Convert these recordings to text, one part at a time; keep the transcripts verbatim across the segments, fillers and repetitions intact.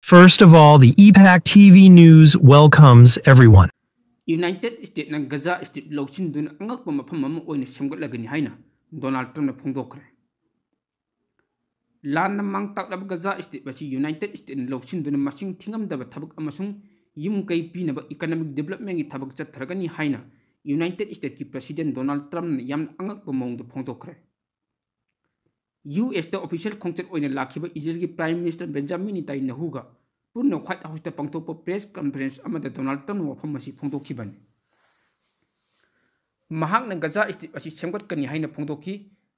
First of all, the E PAC T V News welcomes everyone. United States ꯅ ꯒꯖꯥ strip ꯂꯧꯁꯤꯟꯗꯨꯅ ꯑꯉꯛꯄ ꯃꯐꯝ ꯑꯃ ꯑꯣꯏꯅ ꯁꯦꯝꯒꯠꯂꯒꯅꯤ ꯍꯥꯏꯅ ꯗꯣꯅꯥꯜꯗ ꯇ꯭ꯔꯝꯞꯅ ꯐꯣꯡꯗꯣꯛꯈ꯭ꯔꯦ꯫ ꯂꯥꯟꯅ ꯃꯥꯡ ꯇꯥꯛꯂꯕ ꯒꯖꯥ ꯁ꯭ꯇ꯭ꯔꯤꯞ ꯑꯁꯤ ꯌꯨꯅꯥꯏꯇꯦꯗ ꯁ꯭ꯇꯦꯠꯅ ꯂꯧꯁꯤꯟꯗꯨꯅ ꯃꯁꯤꯡ ꯊꯤꯉꯝꯗꯕ ꯊꯕꯛ ꯑꯃꯁꯨꯡ ꯌꯨꯝ ꯀꯩ ꯄꯤꯅꯕ ꯏꯀꯅꯣꯃꯤꯛ ꯗꯤꯕꯂꯞꯃꯦꯟꯒꯤ ꯊꯕꯛ ꯆꯠꯊꯔꯒꯅꯤ ꯍꯥꯏꯅ ꯌꯨꯅꯥꯏꯇꯦꯗ ꯁ꯭ꯇꯦꯠꯀꯤ ꯄ꯭ꯔꯁꯤꯗꯦꯟ ꯗꯣꯅꯥꯜꯗ ꯇ꯭ꯔꯝꯞꯅ ꯌꯥꯝꯅ ꯑꯉꯛꯄ ꯃꯑꯣꯡꯗ ꯐꯣꯡꯗꯣꯛꯈ꯭ꯔꯦ꯫ ꯌꯨ ꯑꯦꯁꯇ ꯑꯣꯐꯤꯁꯤꯌꯦꯜ ꯈꯣꯡꯆꯠ ꯑꯣꯏꯅ ꯂꯥꯛꯈꯤꯕ ꯏꯖꯔꯦꯜꯒꯤ ꯄ꯭ꯔꯥꯏꯝ ꯃꯤꯅꯤꯁꯇꯔ ꯕꯦꯟꯖꯥꯃꯤꯟ ꯅꯦꯇꯥꯟꯌꯥꯍꯨꯒ ꯄꯨꯟꯅ ꯋꯥꯏꯠ ꯍꯥꯎꯁꯇ ꯄꯥꯡꯊꯣꯛꯄ ꯄ꯭ꯔꯦꯁ ꯀꯟꯐꯔꯦꯟꯁ ꯑꯃꯗ ꯗꯣꯅꯥꯜꯗ ꯇ꯭ꯔꯝꯞꯅ ꯋꯥꯐꯝ ꯑꯁꯤ ꯐꯣꯡꯗꯣꯛꯈꯤꯕꯅꯤ꯫ ꯃꯍꯥꯛꯅ ꯒꯖꯥ ꯁ꯭ꯇ꯭ꯔꯤꯞ ꯑꯁꯤ ꯁꯦꯝꯒꯠꯀꯅꯤ ꯍꯥꯏꯅ ꯐꯣꯡꯗꯣꯛꯈꯤ,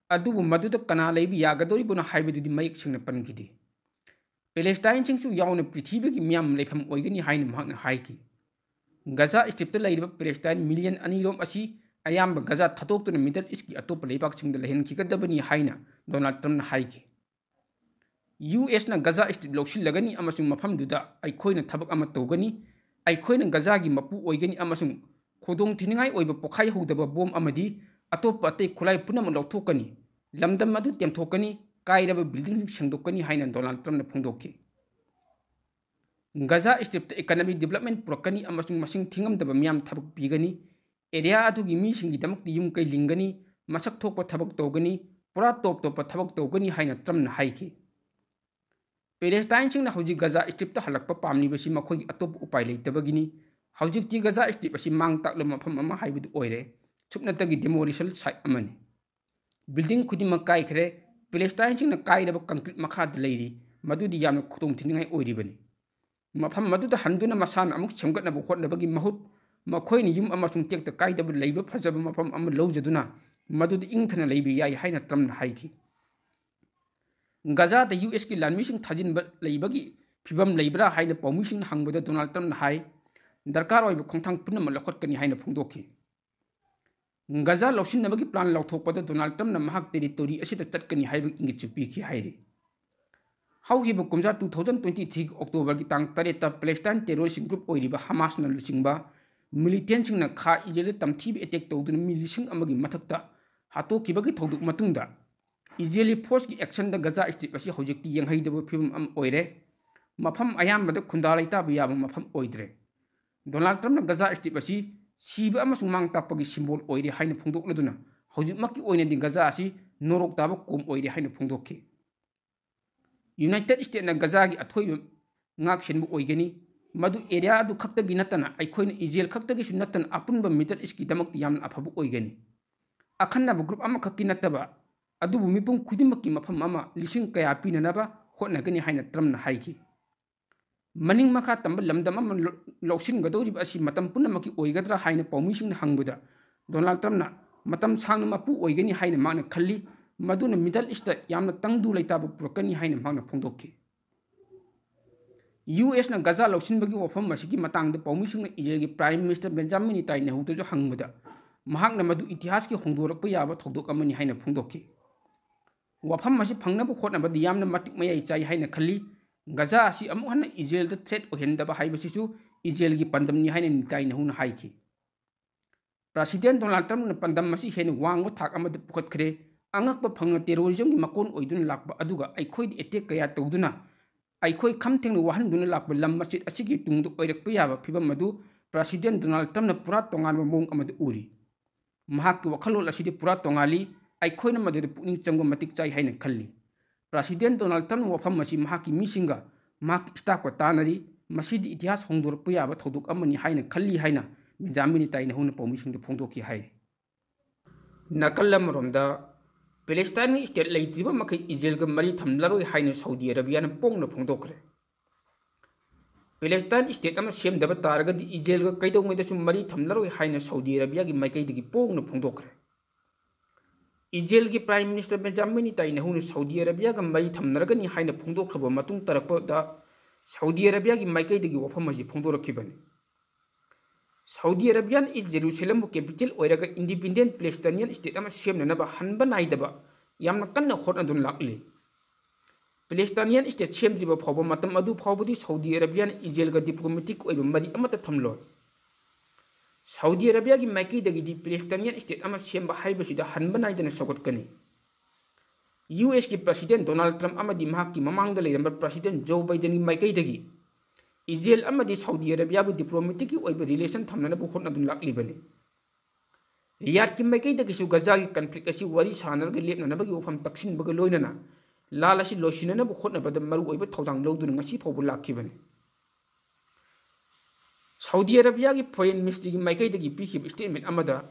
ꯑꯗꯨꯕꯨ ꯃꯗꯨꯗ ꯀꯅꯥ ꯂꯩꯕ ꯌꯥꯒꯗꯧꯔꯤꯕꯅꯣ ꯍꯥꯏꯕꯗꯨꯗꯤ ꯃꯌꯦꯛ ꯁꯦꯡꯅ ꯄꯟꯈꯤꯗꯦ꯫ ꯄꯦꯂꯦꯁꯇꯥꯏꯟꯁꯤꯡꯁꯨ ꯌꯥꯎꯅ ꯄ꯭ꯔꯤꯊꯤꯕꯤꯒꯤ ꯃꯤꯌꯥꯝ ꯂꯩꯐꯝ ꯑꯣꯏꯒꯅꯤ ꯍꯥꯏꯅ ꯃꯍꯥꯛꯅ ꯍꯥꯏꯈꯤ꯫ ꯒꯖꯥ ꯁ꯭ꯇ꯭ꯔꯤꯞꯇ ꯂꯩꯔꯤꯕ ꯄꯦꯂꯦꯁꯇꯥꯏꯟ ꯃꯤꯂꯤꯌꯟ ꯑꯅꯤꯔꯣꯝ ꯑꯁꯤ ꯑꯌꯥꯝꯕ ꯒꯖꯥ ꯊꯥꯗꯣꯛꯇꯨꯅ ꯃꯤꯗꯜ ꯏꯁ꯭ꯠꯀꯤ ꯑꯇꯣꯞꯄ ꯂꯩꯕꯥꯛꯁꯤꯡꯗ ꯂꯩꯍꯟꯈꯤꯒꯗꯕꯅꯤ ꯍꯥꯏꯅ ꯗꯣꯅꯥꯜꯗ ꯇ꯭ꯔꯝꯞꯅ ꯍꯥꯏꯈꯤ꯫ ꯌꯨ ꯑꯦꯁꯅ ꯒꯖꯥ ꯁ꯭ꯇ꯭ꯔꯤꯞ ꯂꯧꯁꯤꯜꯂꯒꯅꯤ ꯑꯃꯁꯨꯡ ꯃꯐꯝꯗꯨꯗ ꯑꯩꯈꯣꯏꯅ ꯊꯕꯛ ꯑꯃ ꯇꯧꯒꯅꯤ, ꯑꯩꯈꯣꯏꯅ ꯒꯖꯥꯒꯤ ꯃꯄꯨ ꯑꯣꯏꯒꯅꯤ ꯑꯃꯁꯨꯡ ꯈꯨꯗꯣꯡꯊꯤꯅꯤꯡꯉꯥꯏ ꯑꯣꯏꯕ ꯄꯣꯠꯈꯥꯏꯍꯧꯗꯕ ꯕꯣꯝ ꯑꯃꯗꯤ ꯑꯇꯣꯞꯄ ꯑꯇꯩ ꯈꯨꯠꯂꯥꯏ ꯄꯨꯝꯅꯃꯛ ꯂꯧꯊꯣꯛꯀꯅꯤ, ꯂꯝꯗꯝ ꯑꯗꯨ ꯇꯦꯝꯊꯣꯛꯀꯅꯤ, ꯀꯥꯏꯔꯕ ꯕꯤꯜꯗꯤꯡꯁꯤꯡ ꯁꯦꯡꯗꯣꯛꯀꯅꯤ ꯍꯥꯏꯅ ꯗꯣꯅꯥꯜꯗ ꯇ꯭ꯔꯝꯞꯅ ꯐꯣꯡꯗꯣꯛꯈꯤ꯫ ꯒꯖꯥ ꯁ꯭ꯇ꯭ꯔꯤꯞꯇ ꯏꯀꯅꯣꯃꯤꯛ ꯗꯤꯕꯂꯞꯃꯦꯟ ꯄꯨꯔꯛꯀꯅꯤ ꯑꯃꯁꯨꯡ ꯃꯁꯤꯡ ꯊꯤꯉꯝꯗꯕ ꯃꯤꯌꯥꯝ ꯊꯕꯛ ꯄꯤꯒꯅꯤ, ꯑꯦꯔꯤꯌꯥ ꯑꯗꯨꯒꯤ ꯃꯤꯁꯤꯡꯒꯤꯗꯃꯛꯇ ꯌꯨꯝ ꯀꯩ ꯂꯤꯡꯒꯅꯤ, ꯃꯁꯛ ꯊꯣꯛꯄ ꯊꯕꯛ ꯇꯧꯒꯅꯤ, ꯄꯨꯔꯥ ꯇꯣꯞ ꯇꯣꯞꯄ ꯊꯕꯛ ꯇꯧꯒꯅꯤ ꯍꯥꯏꯅ ꯇ꯭ꯔꯝꯞꯅ ꯍꯥꯏꯈꯤ꯫ ꯄꯦꯂꯦꯁꯇꯥꯏꯟꯁꯤꯡꯅ ꯍꯧꯖꯤꯛ ꯒꯖꯥ ꯁ꯭ꯇ꯭ꯔꯤꯞꯇ ꯍꯜꯂꯛꯄ ꯄꯥꯝꯂꯤꯕꯁꯤ ꯃꯈꯣꯏꯒꯤ ꯑꯇꯣꯞꯄ ꯎꯄꯥꯏ ꯂꯩꯇꯕꯒꯤꯅꯤ꯫ ꯍꯧꯖꯤꯛꯇꯤ ꯒꯖꯥ ꯁ꯭ꯇ꯭ꯔꯤꯞ ꯑꯁꯤ ꯃꯥꯡ ꯇꯥꯛꯂꯕ ꯃꯐꯝ ꯑꯃ ꯍꯥꯏꯕꯗꯨ ꯑꯣꯏꯔꯦ, ꯁꯨꯞꯅꯇꯒꯤ ꯗꯦꯃꯣꯂꯤꯁꯟ ꯁꯥꯏꯠ ꯑꯃꯅꯤ꯫ ꯕꯤꯜꯗꯤꯡ ꯈꯨꯗꯤꯡꯃꯛ ꯀꯥꯏꯈ꯭ꯔꯦ꯫ ꯄꯦꯂꯦꯁꯇꯥꯏꯟꯁꯤꯡꯅ ꯀꯥꯏꯔꯕ ꯀꯪꯀ꯭ꯔꯤꯠ ꯃꯈꯥꯗ ꯂꯩꯔꯤ, ꯃꯗꯨꯗꯤ ꯌꯥꯝꯅ ꯈꯨꯗꯣꯡꯊꯤꯅꯤꯡꯉꯥꯏ ꯑꯣꯏꯔꯤꯕꯅꯤ꯫ ꯃꯐꯝ ꯑꯗꯨꯗ ꯍꯟꯗꯨꯅ ꯃꯁꯥꯅ ꯑꯃꯨꯛ ꯁꯦꯝꯒꯠꯅꯕ ꯍꯣꯠꯅꯕꯒꯤ ꯃꯍꯨꯠ, ꯃꯈꯣꯏꯅ ꯌꯨꯝ ꯑꯃꯁꯨꯡ ꯇꯦꯛꯇ ꯀꯥꯏꯗꯕ ꯂꯩꯕ ꯐꯖꯕ ꯃꯐꯝ ꯑꯃ ꯂꯧꯖꯗꯨꯅ ꯃꯗꯨꯗ ꯏꯪꯊꯅ ꯂꯩꯕ ꯌꯥꯏ ꯍꯥꯏꯅ ꯇ꯭ꯔꯝꯞꯅ ꯍꯥꯏꯈꯤ꯫ ꯒꯖꯥꯗ ꯌꯨ ꯑꯦꯁꯀꯤ ꯂꯥꯟꯃꯤꯁꯤꯡ ꯊꯥꯖꯤꯟꯕ ꯂꯩꯕꯒꯤ ꯐꯤꯚꯝ ꯂꯩꯕ꯭ꯔꯥ ꯍꯥꯏꯅ ꯄꯥꯎꯃꯤꯁꯤꯡꯅ ꯍꯪꯕꯗ ꯗꯣꯅꯥꯜꯗ ꯇ꯭ꯔꯝꯞꯅ ꯍꯥꯏ, ꯗꯔꯀꯥꯔ ꯑꯣꯏꯕ ꯈꯣꯡꯊꯥꯡ ꯄꯨꯝꯅꯃꯛ ꯂꯧꯈꯠꯀꯅꯤ ꯍꯥꯏꯅ ꯐꯣꯡꯗꯣꯛꯈꯤ꯫ ꯒꯖꯥ ꯂꯧꯁꯤꯟꯅꯕꯒꯤ ꯄ꯭ꯂꯥꯟ ꯂꯥꯎꯊꯣꯛꯄꯗ ꯗꯣꯅꯥꯜꯗ ꯇ꯭ꯔꯝꯞꯅ ꯃꯍꯥꯛ ꯇꯦꯔꯤꯇꯣꯔꯤ ꯑꯁꯤꯗ ꯆꯠꯀꯅꯤ ꯍꯥꯏꯕꯒꯤ ꯏꯪꯒꯤꯠꯁꯨ ꯄꯤꯈꯤ ꯍꯥꯏꯔꯤ꯫ ꯍꯧꯈꯤꯕ ꯀꯨꯝꯖꯥ two thousand twenty three ꯑꯣꯛꯇꯣꯕꯔꯒꯤ ꯇꯥꯡ ꯇꯔꯦꯠꯇ ꯄꯦꯂꯦꯁꯇꯥꯏꯟ ꯇꯦꯔꯣꯔꯤꯁ꯭ꯠ ꯒ꯭ꯔꯨꯞ ꯑꯣꯏꯔꯤꯕ ꯍꯃꯥꯁꯅ ꯂꯨꯆꯤꯡꯕ ꯃꯤꯂꯤꯇꯦꯟꯁꯤꯡꯅ ꯈꯥ ꯏꯖꯔꯦꯜꯗ ꯇꯝꯊꯤꯕ ꯑꯦꯇꯦꯛ ꯇꯧꯗꯨꯅ ꯃꯤ ꯂꯤꯁꯤꯡ ꯑꯃꯒꯤ ꯃꯊꯛꯇ ꯍꯥꯠꯇꯣꯛꯈꯤꯕꯒꯤ ꯊꯧꯗꯣꯛ ꯃꯇꯨꯡꯗ ꯏꯖꯔꯦꯂꯤ ꯐꯣꯔꯁꯀꯤ ꯑꯦꯛꯁꯟꯗ ꯒꯖꯥ ꯁ꯭ꯇ꯭ꯔꯤꯞ ꯑꯁꯤ ꯍꯧꯖꯤꯛꯇꯤ ꯌꯦꯡꯍꯩꯗꯕ ꯐꯤꯕꯝ ꯑꯃ ꯑꯣꯏꯔꯦ꯫ ꯃꯐꯝ ꯑꯌꯥꯝꯕꯗ ꯈꯨꯟꯗꯥ ꯂꯩꯇꯥꯕ ꯌꯥꯕ ꯃꯐꯝ ꯑꯣꯏꯗ꯭ꯔꯦ꯫ ꯗꯣꯅꯥꯜꯗ ꯇ꯭ꯔꯝꯞꯅ ꯒꯖꯥ ꯁ꯭ꯇ꯭ꯔꯤꯞ ꯑꯁꯤ ꯁꯤꯕ ꯑꯃꯁꯨꯡ ꯃꯥꯡ ꯇꯥꯛꯄꯒꯤ ꯁꯤꯝꯕꯣꯜ ꯑꯣꯏꯔꯦ ꯍꯥꯏꯅ ꯐꯣꯡꯗꯣꯛꯂꯗꯨꯅ, ꯍꯧꯖꯤꯛꯃꯛꯀꯤ ꯑꯣꯏꯅꯗꯤ ꯒꯖꯥ ꯑꯁꯤ ꯅꯣꯔꯣꯛ ꯇꯥꯕ ꯀꯣꯝ ꯑꯣꯏꯔꯦ ꯍꯥꯏꯅ ꯐꯣꯡꯗꯣꯛꯈꯤ꯫ ꯌꯨꯅꯥꯏꯇꯦꯗ ꯁ꯭ꯇꯦꯠꯅ ꯒꯖꯥꯒꯤ ꯑꯊꯣꯏꯕ ꯉꯥꯛ ꯁꯦꯟꯕ ꯑꯣꯏꯒꯅꯤ꯫ ꯃꯗꯨ ꯑꯦꯔꯤꯌꯥ ꯑꯗꯨ ꯈꯛꯇꯒꯤ ꯅꯠꯇꯅ, ꯑꯩꯈꯣꯏꯅ ꯏꯖꯔꯦꯜ ꯈꯛꯇꯒꯤꯁꯨ ꯅꯠꯇꯅ ꯑꯄꯨꯟꯕ ꯃꯤꯗꯜ ꯏꯁꯀꯤ ꯗꯃꯛꯇ ꯌꯥꯝꯅ ꯑꯐꯕ ꯑꯣꯏꯒꯅꯤ꯫ ꯑꯈꯟꯅꯕ ꯒ꯭ꯔꯨꯞ ꯑꯃꯈꯛꯀꯤ ꯅꯠꯇꯕ, ꯑꯗꯨꯕꯨ ꯃꯤꯄꯨꯝ ꯈꯨꯗꯤꯡꯃꯛꯀꯤ ꯃꯐꯝ ꯑꯃ ꯂꯤꯁꯤꯡ ꯀꯌꯥ ꯄꯤꯅꯅꯕ ꯍꯣꯠꯅꯒꯅꯤ ꯍꯥꯏꯅ ꯇ꯭ꯔꯝꯞꯅ ꯍꯥꯏꯈꯤ꯫ ꯃꯅꯤꯡ ꯃꯈꯥ ꯇꯝꯕ ꯂꯝꯗꯝ ꯑꯃ ꯂꯧ-, ꯂꯧꯁꯤꯟꯒꯗꯧꯔꯤꯕ ꯑꯁꯤ ꯃꯇꯝ ꯄꯨꯝꯅꯃꯛꯀꯤ ꯑꯣꯏꯒꯗ꯭ꯔꯥ ꯍꯥꯏꯅ ꯄꯥꯎꯃꯤꯁꯤꯡꯅ ꯍꯪꯕꯗ, ꯗꯣꯅꯥꯜꯗ ꯇ꯭ꯔꯝꯞꯅ ꯃꯇꯝ ꯁꯥꯡꯅ ꯃꯄꯨ ꯑꯣꯏꯒꯅꯤ ꯍꯥꯏꯅ ꯃꯍꯥꯛꯅ ꯈꯜꯂꯤ, ꯃꯗꯨꯅ ꯃꯤꯗꯜ ꯏꯁꯇ ꯌꯥꯝꯅ ꯇꯪꯗꯨ ꯂꯩꯇꯥꯕ ꯄꯨꯔꯛꯀꯅꯤ ꯍꯥꯏꯅ ꯃꯍꯥꯛꯅ ꯐꯣꯡꯗꯣꯛꯈꯤ꯫ ꯌꯨ ꯑꯦꯁꯅ ꯒꯖꯥ ꯂꯧꯁꯤꯟꯕꯒꯤ ꯋꯥꯐꯝ ꯑꯁꯤꯒꯤ ꯃꯇꯥꯡꯗ ꯄꯥꯎꯃꯤꯁꯤꯡꯅ ꯏꯖꯔꯦꯜꯒꯤ ꯄ꯭ꯔꯥꯏꯝ ꯃꯤꯅꯤꯁꯇꯔ ꯕꯦꯟꯖꯥꯃꯤꯟ ꯅꯦꯇꯥꯟꯌꯥꯍꯨꯗꯁꯨ ꯍꯪꯕꯗ, ꯃꯍꯥꯛꯅ ꯃꯗꯨ ꯏꯇꯤꯍꯥꯁꯀꯤ ꯍꯣꯡꯗꯣꯔꯛꯄ ꯌꯥꯕ ꯊꯧꯗꯣꯛ ꯑꯃꯅꯤ ꯍꯥꯏꯅ ꯐꯣꯡꯗꯣꯛꯈꯤ꯫ ꯋꯥꯐꯝ ꯑꯁꯤ ꯐꯪꯅꯕ ꯍꯣꯠꯅꯕꯗ ꯌꯥꯝꯅ ꯃꯇꯤꯛ ꯃꯌꯥꯏ ꯆꯥꯏ ꯍꯥꯏꯅ ꯈꯜꯂꯤ꯫ ꯒꯖꯥ ꯑꯁꯤ ꯑꯃꯨꯛ ꯍꯟꯅ ꯏꯖꯔꯦꯜꯗ ꯊ꯭ꯔꯦꯠ ꯑꯣꯏꯍꯟꯗꯕ ꯍꯥꯏꯕꯁꯤꯁꯨ ꯏꯖꯔꯦꯜꯒꯤ ꯄꯥꯟꯗꯝꯅꯤ ꯍꯥꯏꯅ ꯅꯦꯇꯥꯟꯌꯥꯍꯨꯅ ꯍꯥꯏꯈꯤ꯫ ꯄ꯭ꯔꯦꯁꯤꯗꯦꯟꯠ ꯗꯣꯅꯥꯜꯗ ꯇ꯭ꯔꯝꯞꯅ ꯄꯥꯟꯗꯝ ꯑꯁꯤ ꯍꯦꯟꯅ ꯋꯥꯡꯕ ꯊꯥꯛ ꯑꯃꯗ ꯄꯨꯈꯠꯈ꯭ꯔꯦ꯫ ꯑꯉꯛꯄ ꯐꯪꯅ ꯇꯦꯔꯣꯔꯤꯖꯝꯒꯤ ꯃꯀꯣꯟ ꯑꯣꯏꯗꯨꯅ ꯂꯥꯛꯄ ꯑꯗꯨꯒ ꯑꯩꯈꯣꯏꯗ ꯑꯦꯇꯦꯛ ꯀꯌꯥ ꯇꯧꯗꯨꯅ ꯑꯩꯈꯣꯏ ꯈꯝ ꯊꯦꯡꯅ ꯋꯥꯍꯟꯗꯨꯅ ꯂꯥꯛꯄ ꯂꯝ ꯃꯆꯦꯠ ꯑꯁꯤꯒꯤ ꯇꯨꯡꯗ ꯑꯣꯏꯔꯛꯄ ꯌꯥꯕ ꯐꯤꯚꯝ ꯑꯗꯨ ꯄ꯭ꯔꯦꯁꯤꯗꯦꯟꯠ ꯗꯣꯅꯥꯜꯗ ꯇ꯭ꯔꯝꯞꯅ ꯄꯨꯔꯥ ꯇꯣꯉꯥꯟꯕ ꯃꯑꯣꯡ ꯑꯃꯗ ꯎꯔꯤ꯫ ꯃꯍꯥꯛꯀꯤ ꯋꯥꯈꯜꯂꯣꯟ ꯑꯁꯤꯗꯤ ꯄꯨꯔꯥ ꯇꯣꯉꯥꯜꯂꯤ꯫ ꯑꯩꯈꯣꯏꯅ ꯃꯗꯨꯗ ꯄꯨꯛꯅꯤꯡ ꯆꯪꯕ ꯃꯇꯤꯛ ꯆꯥꯏ ꯍꯥꯏꯅ ꯈꯜꯂꯤ꯫ ꯄ꯭ꯔꯦꯁꯤꯗꯦꯟꯠ ꯗꯣꯅꯥꯜꯗ ꯇ꯭ꯔꯝꯞꯅ ꯋꯥꯐꯝ ꯑꯁꯤ ꯃꯍꯥꯛꯀꯤ ꯃꯤꯁꯤꯡꯒ ꯃꯍꯥꯛꯀꯤ ꯁ꯭ꯇꯥꯐꯀ ꯇꯥꯟꯅꯔꯤ꯫ ꯃꯁꯤꯗꯤ ꯏꯇꯤꯍꯥꯁ ꯍꯣꯡꯗꯣꯔꯛꯄ ꯌꯥꯕ ꯊꯧꯗꯣꯛ ꯑꯃꯅꯤ ꯍꯥꯏꯅ ꯈꯜꯂꯤ ꯍꯥꯏꯅ ꯕꯦꯟꯖꯥꯃꯤꯟ ꯅꯦꯇꯥꯟꯌꯥꯍꯨꯅ ꯄꯥꯎꯃꯤꯁꯤꯡꯗ ꯐꯣꯡꯗꯣꯛꯈꯤ ꯍꯥꯏꯔꯤ꯫ ꯅꯥꯀꯜ ꯑꯃꯔꯣꯝꯗ, ꯄꯦꯂꯦꯁꯇꯥꯏꯟꯒꯤ ꯁ꯭ꯇꯦꯠ ꯂꯩꯇ꯭ꯔꯤꯕ ꯃꯈꯩ ꯏꯖꯔꯦꯜꯒ ꯃꯔꯤ ꯊꯝꯂꯔꯣꯏ ꯍꯥꯏꯅ ꯁꯥꯎꯗꯤ ꯑꯔꯥꯕꯤꯌꯥꯅ ꯄꯣꯡꯅ ꯐꯣꯡꯗꯣꯛꯈ꯭ꯔꯦ꯫ ꯄꯦꯂꯦꯁꯇꯥꯏꯟ ꯁ꯭ꯇꯦꯠ ꯑꯃ ꯁꯦꯝꯗꯕ ꯇꯥꯔꯒꯗꯤ ꯏꯖꯔꯦꯜꯒ ꯀꯩꯗꯧꯉꯩꯗꯁꯨ ꯃꯔꯤ ꯊꯝꯂꯔꯣꯏ ꯍꯥꯏꯅ ꯁꯥꯎꯗꯤ ꯑꯔꯥꯕꯤꯌꯥꯒꯤ ꯃꯥꯏꯀꯩꯗꯒꯤ ꯄꯣꯡꯅ ꯐꯣꯡꯗꯣꯛꯈ꯭ꯔꯦ꯫ ꯏꯖꯔꯦꯜꯒꯤ ꯄ꯭ꯔꯥꯏꯝ ꯃꯤꯅꯤꯁꯇꯔ ꯕꯦꯟꯖꯥꯃꯤꯟ ꯅꯦꯇꯥꯟꯌꯥꯍꯨꯅ ꯁꯥꯎꯗꯤ ꯑꯔꯥꯕꯤꯌꯥꯒ ꯃꯔꯤ ꯊꯝꯅꯔꯒꯅꯤ ꯍꯥꯏꯅ ꯐꯣꯡꯗꯣꯛꯈ꯭ꯔꯕ ꯃꯇꯨꯡ ꯇꯥꯔꯛꯄꯗ, ꯁꯥꯎꯗꯤ ꯑꯔꯥꯕꯤꯌꯥꯒꯤ ꯃꯥꯏꯀꯩꯗꯒꯤ ꯋꯥꯐꯝ ꯑꯁꯤ ꯐꯣꯡꯗꯣꯔꯛꯈꯤꯕꯅꯤ꯫ ꯁꯥꯎꯗꯤ ꯑꯔꯥꯕꯤꯌꯥꯅ ꯏꯁ ꯖꯦꯔꯨꯁꯂꯝꯕꯨ ꯀꯦꯄꯤꯇꯦꯜ ꯑꯣꯏꯔꯒ ꯏꯟꯗꯤꯄꯦꯟꯗꯦꯟꯠ ꯄꯦꯂꯦꯁꯇꯥꯏꯅꯤꯌꯥꯟ ꯁ꯭ꯇꯦꯠ ꯑꯃ ꯁꯦꯝꯅꯅꯕ ꯍꯟꯕ ꯅꯥꯏꯗꯕ ꯌꯥꯝꯅ ꯀꯟꯅ ꯍꯣꯠꯅꯗꯨꯅ ꯂꯥꯛꯂꯤ꯫ ꯄꯦꯂꯦꯁꯇꯥꯏꯅꯤꯌꯥꯟ ꯁ꯭ꯇꯦꯠ ꯁꯦꯝꯗ꯭ꯔꯤꯕ ꯐꯥꯎꯕ ꯃꯇꯝ ꯑꯗꯨ ꯐꯥꯎꯕꯗꯤ ꯁꯥꯎꯗꯤ ꯑꯔꯥꯕꯤꯌꯥꯅ ꯏꯖꯔꯦꯜꯒ ꯗꯤꯄ꯭ꯂꯣꯃꯦꯇꯤꯛ ꯑꯣꯏꯕ ꯃꯔꯤ ꯑꯃꯠꯇ ꯊꯝꯂꯣꯏ꯫ ꯁꯥꯎꯗꯤ ꯑꯔꯥꯕꯤꯌꯥꯒꯤ ꯃꯥꯏꯀꯩꯗꯒꯤꯗꯤ ꯄꯦꯂꯦꯁꯇꯥꯏꯅꯤꯌꯥꯟ ꯁ꯭ꯇꯦꯠ ꯑꯃ ꯁꯦꯝꯕ ꯍꯥꯏꯕꯁꯤꯗ ꯍꯟꯕ ꯅꯥꯏꯗꯅ ꯁꯧꯒꯠꯀꯅꯤ꯫ ꯌꯨ ꯑꯦꯁꯀꯤ President Donald Trump ꯑꯃꯗꯤ ꯃꯍꯥꯛꯀꯤ ꯃꯃꯥꯡꯗ ꯂꯩꯔꯝꯕ President Joe Bidenꯒꯤ ꯃꯥꯏꯀꯩꯗꯒꯤ ꯏꯖꯔꯦꯜ ꯑꯃꯗꯤ ꯁꯥꯎꯗꯤ ꯑꯔꯥꯕꯤꯌꯥꯕꯨ diplomaticꯀꯤ ꯑꯣꯏꯕ relation ꯊꯝꯅꯅꯕ ꯍꯣꯠꯅꯗꯨꯅ ꯂꯥꯛꯂꯤꯕꯅꯤ꯫ ꯔꯤꯌꯥꯗꯀꯤ ꯃꯥꯏꯀꯩꯗꯒꯤꯁꯨ ꯒꯖꯥꯒꯤ conflict ꯑꯁꯤ ꯋꯥꯔꯤ ꯁꯥꯅꯔꯒ ꯂꯦꯞꯅꯅꯕꯒꯤ ꯋꯥꯐꯝ ꯇꯛꯁꯤꯟꯕꯒ ꯂꯣꯏꯅꯅ ꯂꯥꯜ ꯑꯁꯤ ꯂꯣꯏꯁꯤꯟꯅꯅꯕ ꯍꯣꯠꯅꯕꯗ ꯃꯔꯨꯑꯣꯏꯕ ꯊꯧꯗꯥꯡ ꯂꯧꯗꯨꯅ ꯉꯁꯤ ꯐꯥꯎꯕ ꯂꯥꯛꯈꯤꯕꯅꯤ꯫ ꯁꯥꯎꯗꯤ ꯑꯔꯥꯕꯤꯌꯥꯒꯤ Foreign Ministryꯒꯤ ꯃꯥꯏꯀꯩꯗꯒꯤ ꯄꯤꯈꯤꯕ statement ꯑꯃꯗ,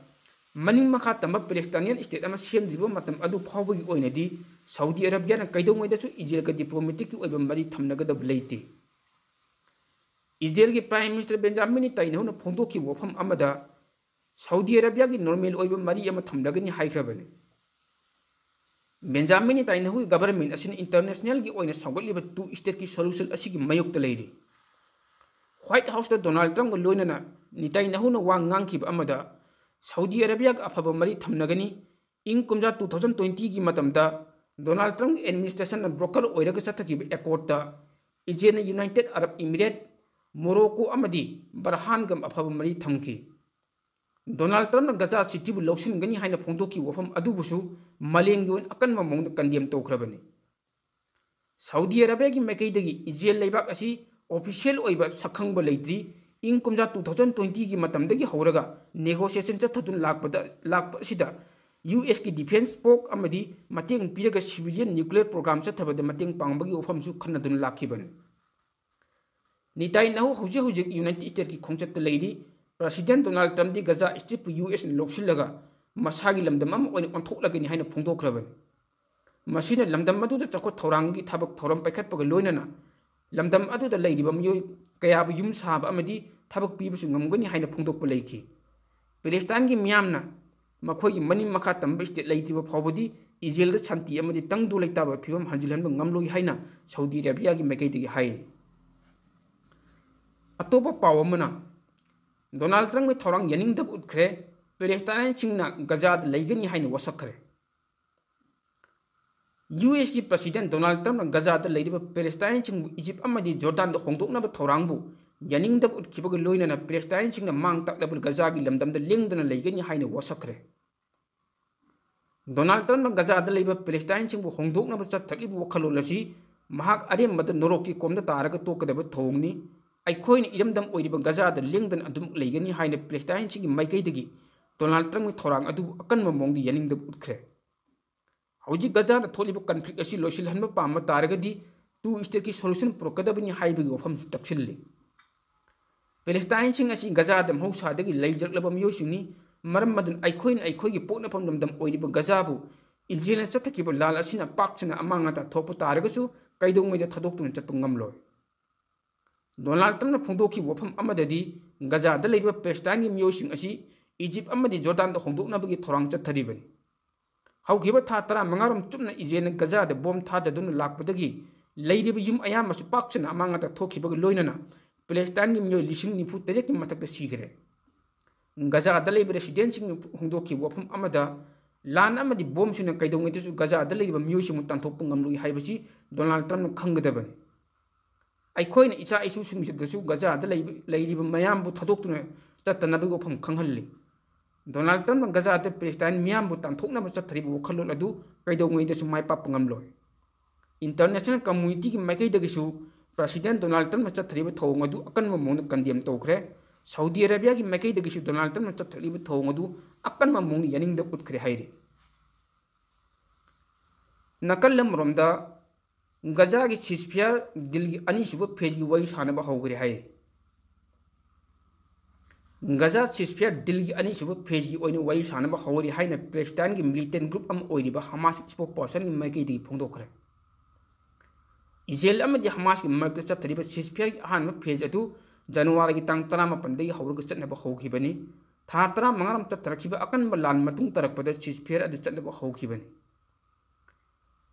ꯃꯅꯤꯡ ꯃꯈꯥ ꯇꯝꯕ Palestinian state ꯑꯃ ꯁꯦꯝꯗ꯭ꯔꯤꯕ ꯃꯇꯝ ꯑꯗꯨ ꯐꯥꯎꯕꯒꯤ ꯑꯣꯏꯅꯗꯤ ꯁꯥꯎꯗꯤ ꯑꯔꯥꯕꯤꯌꯥꯅ ꯀꯩꯗꯧꯉꯩꯗꯁꯨ ꯏꯖꯔꯦꯜꯒ diplomaticꯀꯤ ꯑꯣꯏꯕ ꯃꯔꯤ ꯊꯝꯅꯒꯗꯕ ꯂꯩꯇꯦ꯫ ꯏꯖꯔꯦꯜꯒꯤ Prime Minister Benjamin Netanyahuꯅ ꯐꯣꯡꯗꯣꯛꯈꯤꯕ ꯋꯥꯐꯝ ꯑꯃꯗ, ꯁꯥꯎꯗꯤ ꯑꯔꯥꯕꯤꯌꯥꯒꯤ normal ꯑꯣꯏꯕ ꯃꯔꯤ ꯑꯃ ꯊꯝꯂꯒꯅꯤ ꯍꯥꯏꯈ꯭ꯔꯕꯅꯤ꯫ ꯕꯦꯟꯖꯥꯃꯤꯟ ꯅꯦꯇꯥꯟꯌꯥꯍꯨꯒꯤ government ꯑꯁꯤꯅ internationalꯒꯤ ꯑꯣꯏꯅ ꯁꯧꯒꯠꯂꯤꯕ two stateꯀꯤ solution ꯑꯁꯤꯒꯤ ꯃꯥꯌꯣꯛꯇ ꯂꯩꯔꯤ꯫ White Houseꯇ Donald Trumpꯀ ꯂꯣꯏꯅꯅ ꯅꯦꯇꯥꯟꯌꯥꯍꯨꯅ ꯋꯥ ꯉꯥꯡꯈꯤꯕ ꯑꯃꯗ, ꯁꯥꯎꯗꯤ ꯑꯔꯥꯕꯤꯌꯥꯒ ꯑꯐꯕ ꯃꯔꯤ ꯊꯝꯅꯒꯅꯤ, ꯏꯪ ꯀꯨꯝꯖꯥ two thousand twentyꯒꯤ ꯃꯇꯝꯗ Donald Trumpꯀꯤ administrationꯅ broker ꯑꯣꯏꯔꯒ ꯆꯠꯊꯈꯤꯕ accordꯇ ꯏꯖꯔꯦꯜꯅ United Arab Emirates, Morocco ꯑꯃꯗꯤ ꯕꯍꯔꯥꯏꯟꯒ ꯑꯐꯕ ꯃꯔꯤ ꯊꯝꯈꯤ꯫ Donald Trumpꯅ ꯒꯖꯥ Cityꯕꯨ ꯂꯧꯁꯤꯟꯒꯅꯤ ꯍꯥꯏꯅ ꯐꯣꯡꯗꯣꯛꯈꯤꯕ ꯋꯥꯐꯝ ꯑꯗꯨꯕꯨꯁꯨ ꯃꯥꯂꯦꯝꯒꯤ ꯑꯣꯏꯅ ꯑꯀꯟꯕ ꯃꯑꯣꯡꯗ condemn ꯇꯧꯈ꯭ꯔꯕꯅꯤ꯫ ꯁꯥꯎꯗꯤ ꯑꯔꯥꯕꯤꯌꯥꯒꯤ ꯃꯥꯏꯀꯩꯗꯒꯤ ꯏꯖꯔꯦꯜ ꯂꯩꯕꯥꯛ ꯑꯁꯤ official ꯑꯣꯏꯕ ꯁꯛꯈꯪꯕ ꯂꯩꯇ꯭ꯔꯤ꯫ ꯏꯪ ꯀꯨꯝꯖꯥ two thousand twentyꯒꯤ ꯃꯇꯝꯗꯒꯤ ꯍꯧꯔꯒ negotiation ꯆꯠꯊꯗꯨꯅ ꯂꯥꯛꯄꯗ, ꯂꯥꯛꯄ ꯑꯁꯤꯗ USꯀꯤ defence ꯄꯣꯛ ꯑꯃꯗꯤ ꯃꯇꯦꯡ ꯄꯤꯔꯒ civilian nuclear program ꯆꯠꯊꯕꯗ ꯃꯇꯦꯡ ꯄꯥꯡꯕꯒꯤ ꯋꯥꯐꯝꯁꯨ ꯈꯟꯅꯗꯨꯅ ꯂꯥꯛꯈꯤꯕꯅꯤ꯫ ꯅꯦꯇꯥꯟꯌꯥꯍꯨ ꯍꯧꯖꯤꯛ ꯍꯧꯖꯤꯛ United Statesꯀꯤ ꯈꯣꯡꯆꯠꯇ ꯂꯩꯔꯤ꯫ President Donald Trumpꯗꯤ ꯒꯖꯥ Stripꯄꯨ USꯅ ꯂꯧꯁꯤꯜꯂꯒ ꯃꯁꯥꯒꯤ ꯂꯝꯗꯝ ꯑꯃ ꯑꯣꯏꯅ ꯑꯣꯟꯊꯣꯛꯂꯒꯅꯤ ꯍꯥꯏꯅ ꯐꯣꯡꯗꯣꯛꯈ꯭ꯔꯕꯅꯤ꯫ ꯃꯁꯤꯅ ꯂꯝꯗꯝ ꯑꯗꯨꯗ ꯆꯥꯎꯈꯠ ꯊꯧꯔꯥꯡꯒꯤ ꯊꯕꯛ ꯊꯧꯔꯝ ꯄꯥꯏꯈꯠꯄꯒ ꯂꯣꯏꯅꯅ ꯂꯝꯗꯝ ꯑꯗꯨꯗ ꯂꯩꯔꯤꯕ ꯃꯤꯑꯣꯏ ꯀꯌꯥꯕꯨ ꯌꯨꯝ ꯁꯥꯕ ꯑꯃꯗꯤ ꯊꯕꯛ ꯄꯤꯕꯁꯨ ꯉꯝꯒꯅꯤ ꯍꯥꯏꯅ ꯐꯣꯡꯗꯣꯛꯄ ꯂꯩꯈꯤ꯫ ꯄꯦꯂꯦꯁꯇꯥꯏꯟꯒꯤ ꯃꯤꯌꯥꯝꯅ ꯃꯈꯣꯏꯒꯤ ꯃꯅꯤꯡ ꯃꯈꯥ ꯇꯝꯕ state ꯂꯩꯇ꯭ꯔꯤꯕ ꯐꯥꯎꯕꯗꯤ ꯏꯖꯔꯦꯜꯗ ꯁꯥꯟꯇꯤ ꯑꯃꯗꯤ ꯇꯪꯗꯨ ꯂꯩꯇꯥꯕ ꯐꯤꯕꯝ ꯍꯟꯖꯤꯜꯍꯟꯕ ꯉꯝꯂꯣꯏ ꯍꯥꯏꯅ ꯁꯥꯎꯗꯤ ꯑꯔꯥꯕꯤꯌꯥꯒꯤ ꯃꯥꯏꯀꯩꯗꯒꯤ ꯍꯥꯏꯔꯤ꯫ ꯑꯇꯣꯞꯄ ꯄꯥꯎ ꯑꯃꯅ, Donald Trumpꯀꯤ ꯊꯧꯔꯥꯡ ꯌꯥꯅꯤꯡꯗꯕ ꯎꯠꯈ꯭ꯔꯦ, ꯄꯦꯂꯦꯁꯇꯥꯏꯟꯁꯤꯡꯅ ꯒꯖꯥꯗ ꯂꯩꯒꯅꯤ ꯍꯥꯏꯅ ꯋꯥꯁꯛꯈ꯭ꯔꯦ꯫ USꯀꯤ President Donald Trumpꯅ ꯒꯖꯥꯗ ꯂꯩꯔꯤꯕ ꯄꯦꯂꯦꯁꯇꯥꯏꯟꯁꯤꯡꯕꯨ ꯏꯖꯤꯞ ꯑꯃꯗꯤ ꯖꯣꯔꯗꯥꯟꯗ ꯍꯣꯡꯗꯣꯛꯅꯕ ꯊꯧꯔꯥꯡꯕꯨ ꯌꯥꯅꯤꯡꯗꯕ ꯎꯠꯈꯤꯕꯒ ꯂꯣꯏꯅꯅ ꯄꯦꯂꯦꯁꯇꯥꯏꯟꯁꯤꯡꯅ ꯃꯥꯡ ꯇꯥꯛꯂꯕ ꯒꯖꯥꯒꯤ ꯂꯝꯗꯝꯗ ꯂꯦꯡꯗꯅ ꯂꯩꯒꯅꯤ ꯍꯥꯏꯅ ꯋꯥꯁꯛꯈ꯭ꯔꯦ꯫ ꯗꯣꯅꯥꯜꯗ ꯇ꯭ꯔꯝꯞꯅ ꯒꯖꯥꯗ ꯂꯩꯕ ꯄꯦꯂꯦꯁꯇꯥꯏꯟꯁꯤꯡꯕꯨ ꯍꯣꯡꯗꯣꯛꯅꯕ ꯆꯠꯊꯔꯛꯂꯤꯕ ꯋꯥꯈꯜꯂꯣꯟ ꯑꯁꯤ ꯃꯍꯥꯛ ꯑꯔꯦꯝꯕꯗ ꯅꯣꯔꯣꯛꯀꯤ ꯀꯣꯝꯗ ꯇꯥꯔꯒ ꯇꯣꯛꯀꯗꯕ ꯊꯧꯑꯣꯡꯅꯤ꯫ ꯑꯩꯈꯣꯏꯅ ꯏꯔꯝꯗꯝ ꯑꯣꯏꯔꯤꯕ ꯒꯖꯥꯗ ꯂꯦꯡꯗꯅ ꯑꯗꯨꯝ ꯂꯩꯒꯅꯤ ꯍꯥꯏꯅ ꯄꯦꯂꯦꯁꯇꯥꯏꯟꯁꯤꯡꯒꯤ ꯃꯥꯏꯀꯩꯗꯒꯤ ꯗꯣꯅꯥꯜꯗ ꯇ꯭ꯔꯝꯞꯀꯤ ꯊꯧꯔꯥꯡ ꯑꯗꯨꯕꯨ ꯑꯀꯟꯕ ꯃꯑꯣꯡꯗ ꯌꯥꯅꯤꯡꯗꯕ ꯎꯠꯈ꯭ꯔꯦ꯫ ꯍꯧꯖꯤꯛ ꯒꯖꯥꯗ ꯊꯣꯛꯂꯤꯕ ꯀꯟꯐ꯭ꯂꯤꯛ ꯑꯁꯤ ꯂꯣꯏꯁꯤꯜꯍꯟꯕ ꯄꯥꯝꯕ ꯇꯥꯔꯒꯗꯤ ꯇꯨ ꯁ꯭ꯇꯦꯠꯀꯤ ꯁꯣꯂꯨꯁꯟ ꯄꯨꯔꯛꯀꯗꯕꯅꯤ ꯍꯥꯏꯕꯒꯤ ꯋꯥꯐꯝꯁꯨ ꯇꯛꯁꯤꯜꯂꯤ꯫ ꯄꯦꯂꯦꯁꯇꯥꯏꯟꯁꯤꯡ ꯑꯁꯤ ꯒꯖꯥꯗ ꯃꯍꯧꯁꯥꯗꯒꯤ ꯂꯩꯖꯔꯛꯂꯕ ꯃꯤꯑꯣꯏꯁꯤꯡꯅꯤ꯫ ꯃꯔꯝ ꯑꯗꯨꯅ ꯑꯩꯈꯣꯏꯅ ꯑꯩꯈꯣꯏꯒꯤ ꯄꯣꯛꯅꯐꯝ ꯂꯝꯗꯝ ꯑꯣꯏꯔꯤꯕ ꯒꯖꯥꯕꯨ ꯏꯖꯔꯦꯜꯅ ꯆꯠꯊꯈꯤꯕ ꯂꯥꯟ ꯑꯁꯤꯅ ꯄꯥꯛ ꯁꯟꯅ ꯑꯃꯥꯡ ꯑꯇꯥ ꯊꯣꯛꯄ ꯇꯥꯔꯒꯁꯨ ꯀꯩꯗꯧꯉꯩꯗ ꯊꯥꯗꯣꯛꯇꯨꯅ ꯆꯠꯄ ꯉꯝꯂꯣꯏ꯫ ꯗꯣꯅꯥꯜꯗ ꯇ꯭ꯔꯝꯞꯅ ꯐꯣꯡꯗꯣꯛꯈꯤꯕ ꯋꯥꯐꯝ ꯑꯃꯗꯗꯤ ꯒꯖꯥꯗ ꯂꯩꯔꯤꯕ ꯄꯦꯂꯦꯁꯇꯥꯏꯟꯒꯤ ꯃꯤꯑꯣꯏꯁꯤꯡ ꯑꯁꯤ ꯏꯖꯤꯞ ꯑꯃꯗꯤ ꯖꯣꯔꯗꯥꯟꯗ ꯍꯣꯡꯗꯣꯛꯅꯕꯒꯤ ꯊꯧꯔꯥꯡ ꯆꯠꯊꯔꯤꯕꯅꯤ꯫ ꯍꯧꯈꯤꯕ ꯊꯥ ꯇꯔꯥꯃꯉꯥꯔꯣꯝ ꯆꯨꯞꯅ ꯏꯖꯔꯦꯜꯅ ꯒꯖꯥꯗ ꯕꯣꯝ ꯊꯥꯗꯗꯨꯅ ꯂꯥꯛꯄꯗꯒꯤ ꯂꯩꯔꯤꯕ ꯌꯨꯝ ꯑꯌꯥꯝꯕꯁꯨ ꯄꯥꯛ ꯁꯟꯅ ꯑꯃꯥꯡ ꯑꯇꯥ ꯊꯣꯛꯈꯤꯕꯒ ꯂꯣꯏꯅꯅ ꯄꯦꯂꯦꯁꯇꯥꯏꯟꯒꯤ ꯃꯤꯑꯣꯏ ꯂꯤꯁꯤꯡ ꯅꯤꯐꯨ ꯇꯔꯦꯠꯀꯤ ꯃꯊꯛꯇ ꯁꯤꯈ꯭ꯔꯦ꯫ ꯒꯖꯥꯗ ꯂꯩꯕ ꯔꯦꯁꯤꯗꯦꯟꯁꯤꯡꯅ ꯍꯣꯡꯗꯣꯛꯈꯤꯕ ꯋꯥꯐꯝ ꯑꯃꯗ ꯂꯥꯟ ꯑꯃꯗꯤ ꯕꯣꯝꯁꯤꯡꯅ ꯀꯩꯗꯧꯉꯩꯗꯁꯨ ꯒꯖꯥꯗ ꯂꯩꯔꯤꯕ ꯃꯤꯑꯣꯏꯁꯤꯡꯕꯨ ꯇꯥꯟꯊꯣꯛꯄ ꯉꯝꯂꯣꯏ ꯍꯥꯏꯕꯁꯤ ꯗꯣꯅꯥꯜꯗ ꯇ꯭ꯔꯝꯞꯅ ꯈꯪꯒꯗꯕꯅꯤ꯫ ꯑꯩꯈꯣꯏꯅ ꯏꯆꯥ ꯏꯁꯨꯁꯤꯡꯁꯤꯗꯁꯨ ꯒꯖꯥꯗ ꯂꯩꯕ, ꯂꯩꯔꯤꯕ ꯃꯌꯥꯝꯕꯨ ꯊꯥꯗꯣꯛꯇꯨꯅ ꯆꯠꯇꯅꯕꯒꯤ ꯋꯥꯐꯝ ꯈꯪꯍꯜꯂꯤ꯫ ꯗꯣꯅꯥꯜꯗ ꯇ꯭ꯔꯝꯞꯅ ꯒꯖꯥꯗ ꯄꯦꯂꯦꯁꯇꯥꯏꯟ ꯃꯤꯌꯥꯝꯕꯨ ꯇꯥꯟꯊꯣꯛꯅꯕ ꯆꯠꯊꯔꯤꯕ ꯋꯥꯈꯜꯂꯣꯟ ꯑꯗꯨ ꯀꯩꯗꯧꯉꯩꯗꯁꯨ ꯃꯥꯏ ꯄꯥꯛꯄ ꯉꯝꯂꯣꯏ꯫ ꯏꯟꯇꯔꯅꯦꯁꯅꯦꯜ ꯀꯝꯃꯨꯅꯤꯇꯤꯒꯤ ꯃꯥꯏꯀꯩꯗꯒꯤꯁꯨ ꯄ꯭ꯔꯁꯤꯗꯦꯟ ꯗꯣꯅꯥꯜꯗ ꯇ꯭ꯔꯝꯞꯅ ꯆꯠꯊꯔꯤꯕ ꯊꯧꯑꯣꯡ ꯑꯗꯨ ꯑꯀꯟꯕ ꯃꯑꯣꯡꯗ ꯀꯟꯗꯦꯝ ꯇꯧꯈ꯭ꯔꯦ꯫ ꯁꯥꯎꯗꯤ ꯑꯔꯥꯕꯤꯌꯥꯒꯤ ꯃꯥꯏꯀꯩꯗꯒꯤꯁꯨ ꯗꯣꯅꯥꯜꯗ ꯇ꯭ꯔꯝꯞꯅ ꯆꯠꯊꯔꯤꯕ ꯊꯧꯑꯣꯡ ꯑꯗꯨ ꯑꯀꯟꯕ ꯃꯑꯣꯡꯗ ꯌꯥꯅꯤꯡꯗꯕ ꯎꯠꯈ꯭ꯔꯦ ꯍꯥꯏꯔꯤ꯫ ꯅꯥꯀꯜ ꯑꯃꯔꯣꯝꯗ ꯒꯖꯥꯒꯤ ꯁꯤꯖꯐꯤꯌꯥꯔ ꯗꯤꯜꯒꯤ ꯑꯅꯤꯁꯨꯕ ꯐꯦꯖꯒꯤ ꯋꯥꯔꯤ ꯁꯥꯟꯅꯕ ꯍꯧꯈ꯭ꯔꯦ ꯍꯥꯏꯔꯤ꯫ ꯒꯖꯥ ꯁꯤꯖꯐꯤꯌꯥꯔ ꯗꯤꯜꯒꯤ ꯑꯅꯤꯁꯨꯕ ꯐꯦꯖꯒꯤ ꯑꯣꯏꯅ ꯋꯥꯔꯤ ꯁꯥꯟꯅꯕ ꯍꯧꯔꯤ ꯍꯥꯏꯅ ꯄꯦꯂꯦꯁꯇꯥꯏꯟꯒꯤ ꯃꯤꯂꯤꯇꯦꯟ ꯒ꯭ꯔꯨꯞ ꯑꯃ ꯑꯣꯏꯔꯤꯕ ꯍꯃꯥꯁ ꯏꯁꯄꯣꯛ ꯄꯔꯁꯟꯒꯤ ꯃꯥꯏꯀꯩꯗꯒꯤ ꯐꯣꯡꯗꯣꯛꯈ꯭ꯔꯦ꯫ ꯏꯖꯔꯦꯜ ꯑꯃꯗꯤ ꯍꯃꯥꯁꯀꯤ ꯃꯔꯛꯇ ꯆꯠꯊꯔꯤꯕ ꯁꯤꯖꯐꯤꯌꯥꯔꯒꯤ ꯑꯍꯥꯟꯕ ꯐꯦꯖ ꯑꯗꯨ ꯖꯅꯋꯥꯔꯤꯒꯤ ꯇꯥꯡ ꯇꯔꯥꯃꯥꯄꯟꯗꯒꯤ ꯍꯧꯔꯒ ꯆꯠꯅꯕ ꯍꯧꯈꯤꯕꯅꯤ꯫ ꯊꯥ ꯇꯔꯥꯃꯉꯥꯔꯣꯝ ꯆꯠꯊꯔꯛꯈꯤꯕ ꯑꯀꯟꯕ ꯂꯥꯟ ꯃꯇꯨꯡ ꯇꯥꯔꯛꯄꯗ ꯁꯤꯖꯐꯤꯌꯥꯔ ꯑꯗꯨ ꯆꯠꯅꯕ ꯍꯧꯈꯤꯕꯅꯤ꯫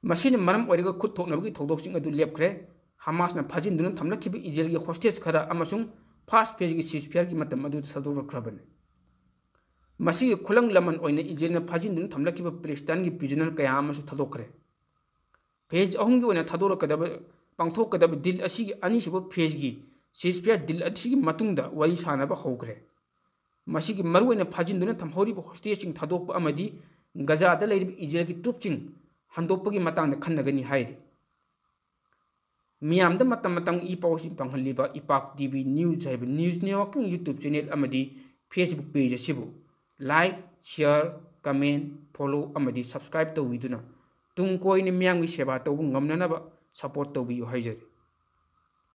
ꯃꯁꯤꯅ ꯃꯔꯝ ꯑꯣꯏꯔꯒ ꯈꯨꯠ ꯊꯣꯛꯅꯕꯒꯤ ꯊꯧꯗꯣꯛꯁꯤꯡ ꯑꯗꯨ ꯂꯦꯞꯈ꯭ꯔꯦ꯫ ꯍꯃꯥꯁꯅ ꯐꯥꯖꯤꯟꯗꯨꯅ ꯊꯝꯂꯛꯈꯤꯕ ꯏꯖꯔꯦꯜꯒꯤ ꯍꯣꯁꯇꯦꯖ ꯈꯔ ꯑꯃꯁꯨꯡ ꯐꯥꯔꯁ ꯐꯦꯖꯒꯤ ꯁꯤꯖꯐꯤꯌꯥꯔꯒꯤ ꯃꯇꯝ ꯑꯗꯨꯗ ꯊꯥꯗꯣꯔꯛꯈ꯭ꯔꯕꯅꯤ꯫ ꯃꯁꯤꯒꯤ ꯈꯨꯂꯪ ꯂꯃꯟ ꯑꯣꯏꯅ ꯏꯖꯔꯦꯜꯅ ꯐꯥꯖꯤꯟꯗꯨꯅ ꯊꯝꯂꯛꯈꯤꯕ ꯄꯦꯂꯦꯁꯇꯥꯏꯟꯒꯤ ꯄ꯭ꯔꯤꯖꯅꯔ ꯀꯌꯥ ꯑꯃꯁꯨ ꯊꯥꯗꯣꯛꯈ꯭ꯔꯦ꯫ ꯐꯦꯖ ꯑꯍꯨꯝꯒꯤ ꯑꯣꯏꯅ ꯊꯥꯗꯣꯔꯛꯀꯗꯕ, ꯄꯥꯡꯊꯣꯛꯀꯗꯕ ꯗꯤꯜ ꯑꯁꯤꯒꯤ ꯑꯅꯤꯁꯨꯕ ꯐꯦꯖꯒꯤ ꯁꯤꯖꯐꯤꯌꯥꯔ ꯗꯤꯜ ꯑꯁꯤꯒꯤ ꯃꯇꯨꯡꯗ ꯋꯥꯔꯤ ꯁꯥꯅꯕ ꯍꯧꯈ꯭ꯔꯦ꯫ ꯃꯁꯤꯒꯤ ꯃꯔꯨꯑꯣꯏꯅ ꯐꯥꯖꯤꯟꯗꯨꯅ ꯊꯝꯍꯧꯔꯤꯕ ꯍꯣꯁꯇꯦꯖꯁꯤꯡ ꯊꯥꯗꯣꯛꯄ ꯑꯃꯗꯤ ꯒꯖꯥꯗ ꯂꯩꯔꯤꯕ ꯏꯖꯔꯦꯜꯒꯤ ꯇ꯭ꯔꯨꯞꯁꯤꯡ ꯍꯟꯗꯣꯛꯄꯒꯤ ꯃꯇꯥꯡꯗ ꯈꯟꯅꯒꯅꯤ ꯍꯥꯏꯔꯤ꯫ ꯃꯤꯌꯥꯝꯗ ꯃꯇꯝ ꯃꯇꯝꯒꯤ ꯏ ꯄꯥꯎꯁꯤꯡ ꯐꯪꯍꯜꯂꯤꯕ ꯏꯄꯥꯛ ꯇꯤ ꯚꯤ ꯅ꯭ꯌꯨꯁ ꯍꯥꯏꯕ ꯅ꯭ꯌꯨꯁ ꯅꯦꯠꯋꯥꯔꯛꯀꯤꯡ YouTube ꯆꯦꯅꯦꯜ ꯑꯃꯗꯤ Facebook ꯄꯦꯖ ꯑꯁꯤꯕꯨ ꯂꯥꯏꯛ, ꯁꯤꯌꯔ, ꯀꯃꯦꯟ, ꯐꯣꯂꯣ ꯑꯃꯗꯤ ꯁꯕꯁꯀ꯭ꯔꯥꯏꯕ ꯇꯧꯕꯤꯗꯨꯅ ꯇꯨꯡ ꯀꯣꯏꯅ ꯃꯤꯌꯥꯝꯒꯤ ꯁꯦꯕꯥ ꯇꯧꯕ ꯉꯝꯅꯅꯕ ꯁꯄꯣꯔꯠ ꯇꯧꯕꯤꯌꯨ ꯍꯥꯏꯖꯔꯤ꯫